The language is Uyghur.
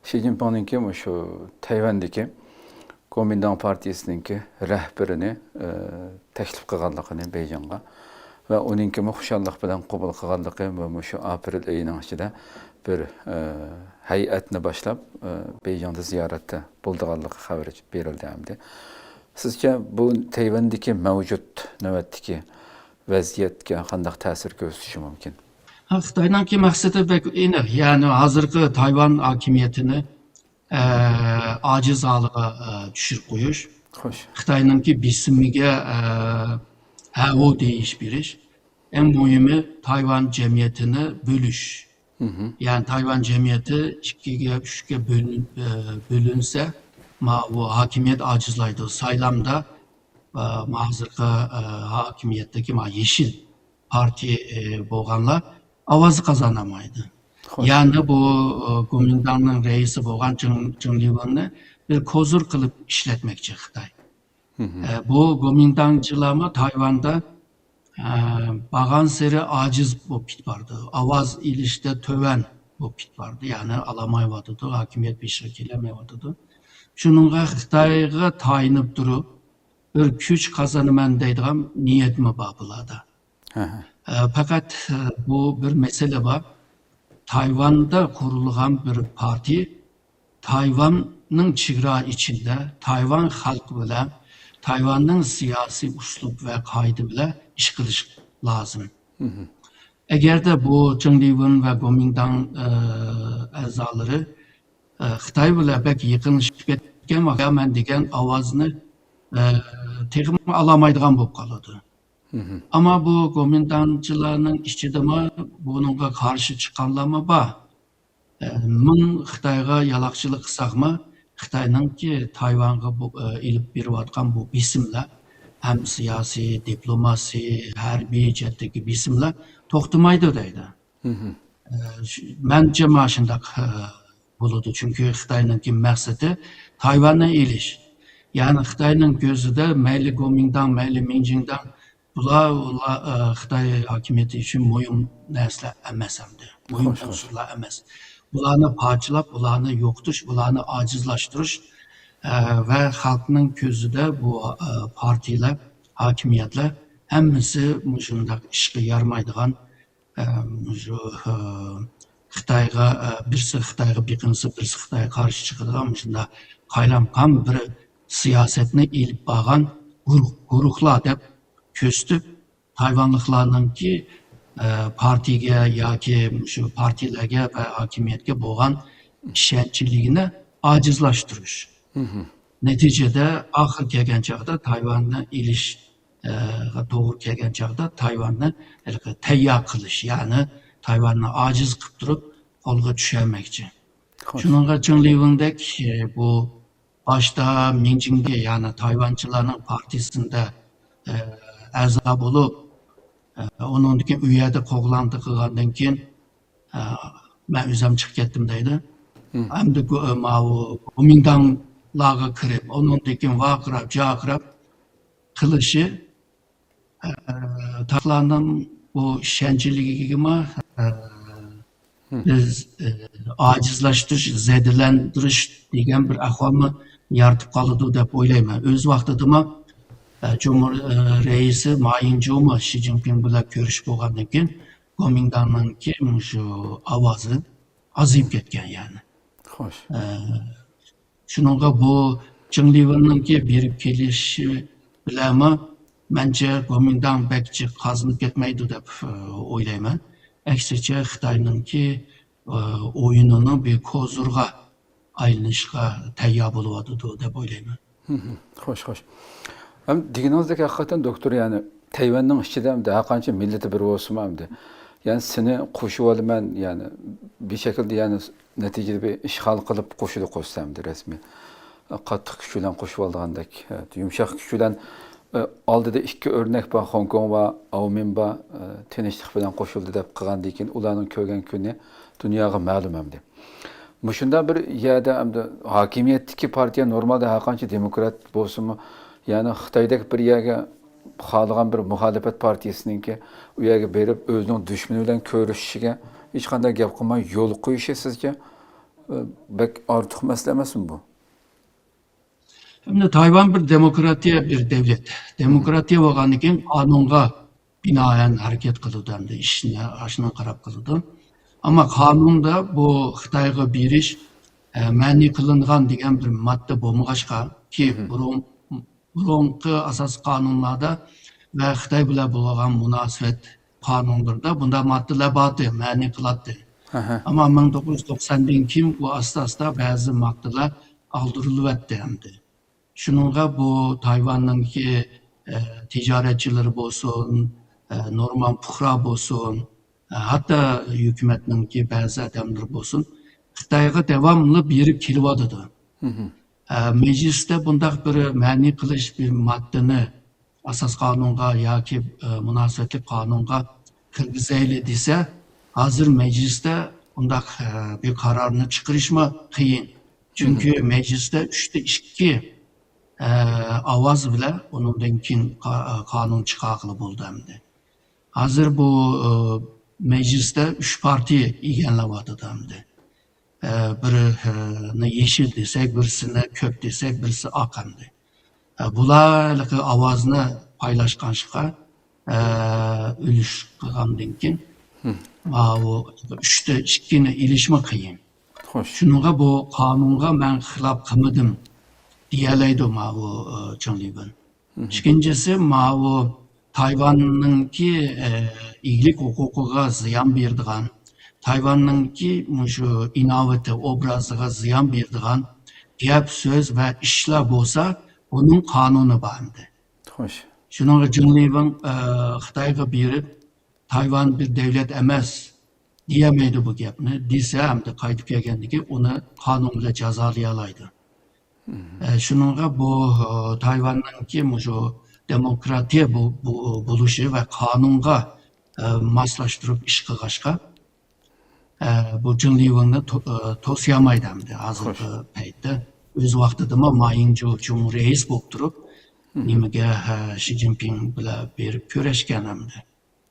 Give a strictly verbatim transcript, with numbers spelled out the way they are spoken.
شى جىنپىڭنىڭكى مۇشۇ تەيۋەندىكى گومىنداڭ پارتىيىسىنىڭكى رەھبىرىنى، ئە، تەكلىپ قىلغانلىقىنى بېيجىڭغا ۋە ئۇنىڭكىمۇ خۇشاللىق بىلەن قوبۇل قىلغانلىقى ۋە مۇشۇ ئاپرېل ئېيىنىڭ ئىچىدە بىر، ئە، ھەيئەتنى باشلاپ، ئە، بېيجىڭدا زىيارەتتە بولىدىغانلىقى خەۋىرى بېرىلدى ئەمدى. سىزچە بۇ تەيۋەندىكى مەۋجۇت نۆۋەتتىكى ۋەزىيەتكە قانداق تەسىر كۆرسىتىشى مۇمكىن؟ ھە، خىتاينىڭكى مەقسىتى بەك ئېنىق. يەنى ھازىرقى تايۋان ھاكىمىيىتىنى، ئە، ئاجىز ھالىغا، ئە، چۈشۈرۈپ قويۇش. خوش. خىتاينىڭكى بېسىمىگە، ئە، ھەۋۇ دېيىش بېرىش. ئەڭ مۇھىمى تايۋان جەمئىيىتىنى بۆلۈش. مھم. يەنى تايۋان جەمئىيىتى ئىككىگە، ئۈچكە بۆلۈن-، ئە، بۆلۈنسە، ماۋۇ ھاكىمىيەت ئاجىزلايدۇ. سايلامدا، ئە، ھازىرقى، ئە، ھاكىمىيەتتىكى ما يېشىل پارتىيە، ئە، بولغانلار ئاۋاز قازانالمايدۇ. خوش. يەنى بۇ، ئە، گومىنداڭنىڭ رەئىسى بولغان جېڭ، جېڭ لىۋېننى بىر كوزۇر قىلىپ ئىشلەتمەكچى خىتاي. مھم. ئە، بۇ گومىنداڭچىلارمۇ تايۋاندا، ئە، بارغانسېرى ئاجىز بولۇپ كېتىپ بارىدۇ. ئاۋاز ئېلىشتا تۆۋەن بولۇپ كېتىپ بارىدۇ. يەنى ئالالمايۋاتىدۇ، ھاكىمىيەت بېشىغا كېلەلمەيۋاتىدۇ. شۇنىڭغا خىتايغا تايىنىپ تۇرۇپ، بىر كۈچ قازانىمەن دەيدىغان نىيەتمۇ بار بۇلاردا. ھە، ھە. ئە، پەقەت، ئە، بۇ بىر مەسىلە بار. تايۋاندا قۇرۇلغان بىر پارتىيە تايۋاننىڭ چېگرا ئىچىدە، تايۋان خەلقى بىلەن، تايۋاننىڭ سىياسىي ئۇسلۇب ۋە قائىدە بىلەن ئىش قىلىش لازىم. مھم. ئەگەردە بۇ جېڭ لىۋېن ۋە گومىنداڭ، ئە، ئەزالىرى، ئە، خىتاي بىلەن بەك يېقىنلىشىپ كەتكەن ۋاقىتتا مەن دېگەن ئاۋازنى، ئە، تېخىمۇ ئالالمايدىغان بولۇپ قالىدۇ. مھم. ئەمما بۇ گومىنداڭچىلارنىڭ ئىچىدىمۇ بۇنىڭغا قارشى چىققانلارمۇ بار. ئە، مىڭ خىتايغا يالاقچىلىق قىلساقمۇ، خىتاينىڭكى تايۋانغا بۇ، ئە، ئېلىپ بېرىۋاتقان بۇ بېسىملار، ھەم سىياسىي، دىپلوماسىي، ھەربىي جەھەتتىكى بېسىملار توختىمايدۇ دەيدۇ. مھم. ئە، شۇ، مەنچە مانا شۇنداق، ئە، بولىدۇ. چۈنكى خىتاينىڭكى مەقسىتى تايۋاننى ئېلىش. يەنى خىتاينىڭ كۆزىدە مەيلى گومىنداڭ، مەيلى مىڭجىڭداڭ، بۇلار، ئۇلار، ئە، خىتاي ھاكىمىيىتى ئۈچۈن مۇھىم نەرسىلەر ئەمەس ئەمدى. مۇھىم خوش، خوش. ئۇنسۇرلار ئەمەس. بۇلارنى پارچىلاپ، بۇلارنى يوقىتىش، بۇلارنى ئاجىزلاشتۇرۇش، ئە، ۋە خەلقنىڭ كۆزىدە بۇ، ئە، پارتىيەلەر، ھاكىمىيەتلەر ھەممىسى مۇشۇنداق ئىشقا يارىمايدىغان، ئە، مۇشۇ، ئە، خىتايغا، ئە، بىرسى خىتايغا بېقىنسا، بىرسى خىتايغا قارشى چىقىدىغان مۇشۇنداق قايلامقان بىر سىياسەتنى ئېلىپ بارغان گۇرۇھ، گۇرۇھلار دەپ كۆرسىتىپ، تايۋانلىقلارنىڭكى، ئە، پارتىيەگە ياكى مۇشۇ پارتىيەلەرگە ۋە ھاكىمىيەتكە بولغان ئىشەنچلىكىنى ئاجىزلاشتۇرۇش. مھم. نەتىجىدە ئاخىر كەلگەن چاغدا تايۋاننى ئېلىش، ئە، توغرا كەلگەن چاغدا تايۋاننى ھېلىقى تەييار قىلىش، يەنى تايۋاننى ئاجىز قىلىپ تۇرۇپ قولغا چۈشۈرمەكچى. خوش. شۇنىڭغا چېڭ لىۋېندەك، ئە، بۇ باشتا مىڭجىڭدە، يەنى تايۋانچىلارنىڭ پارتىيىسىندە، ئە، ئەزا بولۇپ، ئە، ئۇنىڭدىن كېيىن ئۇ يەردە قوغلاندى قىلغاندىن كېيىن، ئە، مەن ئۆزۈم چىقىپ كەتتىم دەيدۇ. مم. ئەمدى گو-، ماۋۇ گومىنداڭلارغا كىرىپ، ئۇنىڭدىن كېيىن ۋارقىراپ، جارقىراپ قىلىشى، ئە، تايۋانلارنىڭ بۇ ئىشەنچلىكىگىمۇ، ئە، مم. بىز، ئە، ئاجىزلاشتۇرۇش، زەدىلەندۈرۈش دېگەن بىر ئەھۋالمۇ يارىتىپ قالىدۇ دەپ ئويلايمەن. ئۆز ۋاقتىدىمۇ، ئە، جۇمھۇر، ئە، رەئىسى ما يىڭجۇمۇ شى جىنپىڭ بىلەن كۆرۈشۈپ بولغاندىن كېيىن، گومىنداڭنىڭكى مۇشۇ ئاۋازى ئازىيىپ كەتكەن يەنى. خوش. ئە، شۇنىڭغا بۇ جېڭ لىۋېننىڭكى بېرىپ كېلىشى بىلەنمۇ، مەنچە، گومىنداڭ بەك جىق قازىنىپ كەتمەيدۇ دەپ، ئە، ئويلايمەن. ئەكسىچە، خىتاينىڭكى، ئە، ئويۇنىنىڭ بىر كوزۇرغا ئايلىنىشقا تەييار بولۇۋاتىدۇ دەپ ئويلايمەن. مم. خوش، خوش. ھەم دېگىنىڭىزدەك ھەقىقەتەن دوكتور، يەنى تەيۋەننىڭ ئىچىدە ئەمدى ھەرقانچە مىللىتى بىر بولسىمۇ ئەمدى، يەنى سېنى قوشۇۋالىمەن، يەنى بىر شەكىلدە، يەنى نەتىجىدە بىر ئىشغال قىلىپ قوشۇلۇپ قوشسا ئەمدى رەسمىي. قاتتىق كۈچ بىلەن قوشۇۋالىدىغاندەك، يۇمشاق كۈچ بىلەن، ئالدىدا ئىككى ئۆرنەك بار، خوڭكوڭ بار، ئاۋمېن بار، تىنچلىق بىلەن قوشۇلدى دەپ قىلغاندىن كېيىن ئۇلارنىڭ كۆرگەن كۈنى دۇنياغا مەلۇم ئەمدى. مۇشۇنداق بىر يەردە ئەمدى ھاكىمىيەتتىكى پارتىيە نورمالدا ھەرقانچە دېموكرات بولسىمۇ، يەنى خىتايدەك بىر يەرگە خالىغان بىر مۇخالىپەت پارتىيىسىنىڭكى ئۇ يەرگە بېرىپ ئۆزىنىڭ دۈشمىنى بىلەن كۆرۈشۈشىگە ھېچقانداق گەپ قىلماي يول قويۇشى سىزچە ئە، بەك ئارتۇق مەسىلە ئەمەسمۇ بۇ؟ ئەمدى تايۋان بىر دېموكراتىيە بىر دۆلەت. دېموكراتىيە بولغاندىن كېيىن قانۇنغا بىنائەن ھەرىكەت قىلىدۇ ئەمدى ئىشنى ئاشۇنىڭغا قاراپ قىلىدۇ. ئەمما قانۇندا بۇ خىتايغا بېرىش، ئە، مەنئى قىلىنغان دېگەن بىر ماددا بولمىغاچقا، كى بۇرۇن، بۇرۇنقى ئاساسىي قانۇنلاردا ۋە خىتاي بىلەن بولغان مۇناسىۋەت قانۇنلىرىدا بۇنداق ماددىلار بارتى، مەنئى قىلاتتى. ئەمما مىڭ توققۇز يۈز توقساندىن كېيىن بۇ ئاستا-ئاستا بەزى ماددىلار ئاغدۇرۇلۇۋەتتى ئەمدى. شۇنىڭغا بۇ تايۋاننىڭكى، ئە، تىجارەتچىلىرى بولسۇن، ئە، نورمال پۇقرا بولسۇن، ئە، ھەتتا ھۆكۈمەتنىڭكى بەزى ئادەملىرى بولسۇن، خىتايغا داۋاملىق بېرىپ كېلىۋاتىدۇ. ئە، مەجلىستە بۇنداق بىر مەنئى قىلىش بىر ماددىنى ئاساس قانۇنغا ياكى، ئە، مۇناسىۋەتلىك قانۇنغا كىرگۈزەيلى دېسە، ھازىر مەجلىستە ئۇنداق، ئە، بىر قارارنى چىقىرىشمۇ قىيىن. چۈنكى مەجلىستە ئۈچتە ئىككى، ئە، ئاۋاز بىلەن ئۇنىڭدىن كېيىن قا-، قانۇن چىقارغىلى بولىدۇ ئەمدى. ھازىر بۇ، ئە، مەجلىستە ئۈچ پارتىيە ئىگىلەۋاتىدۇ ئەمدى. ئە، بىرىنى يېشىل دېسەك، بىرسىنى كۆك دېسەك، بىرسى ئاق ئەمدى. ئە، بۇلار ھېلىقى ئاۋازنى پايلاشقانچىقا، ئە، ئۈلۈش قىلغاندىن كېيىن، ماۋۇ ئۈچتە ئىككىنى ئېلىشمۇ قىيىن. خوش. شۇنىڭغا بۇ قانۇنغا مەن خىلاپ قىلمىدىم دېيەلەيدۇ ماۋۇ، ئە، چېڭ لىۋېن. ئىككىنچىسى، ماۋۇ تايۋاننىڭكى، ئە، ئىگىلىك ھوقۇقىغا زىيان بېرىدىغان، تايۋاننىڭكى مۇشۇ ئىناۋىتى ئوبرازىغا زىيان بېرىدىغان گەپ، سۆز ۋە ئىشلار بولسا، بۇنىڭ قانۇنى بار ئەمدى. خوش. شۇنىڭغا جېڭ لىۋېن، ئە، خىتايغا بېرىپ، تايۋان بىر دۆلەت ئەمەس دېيەلمەيدۇ بۇ گەپنى. دېسە، ئەمدى قايتىپ كەلگەندىكى ئۇنى قانۇن بىلەن جازالىيالايدۇ. ئە، شۇنىڭغا بۇ، ئە، تايۋاننىڭكى مۇشۇ دېموكراتىيە بۇ، بۇ، بولۇشى ۋە قانۇنغا، ئە، ماسلاشتۇرۇپ ئىش قىلغاچقا، ئە، بۇ جېڭ لىۋېننى تو-، ئە، توسىيالمايدۇ ئەمدى ھازىرقى پەيتتە. ئۆز ۋاقتىدىمۇ ما يىڭجۇ چۇڭ رەئىس بولۇپ تۇرۇپ، نېمىگە، ھە، شى جىنپىڭ بىلەن بېرىپ كۆرۈشكەن ئەمدى.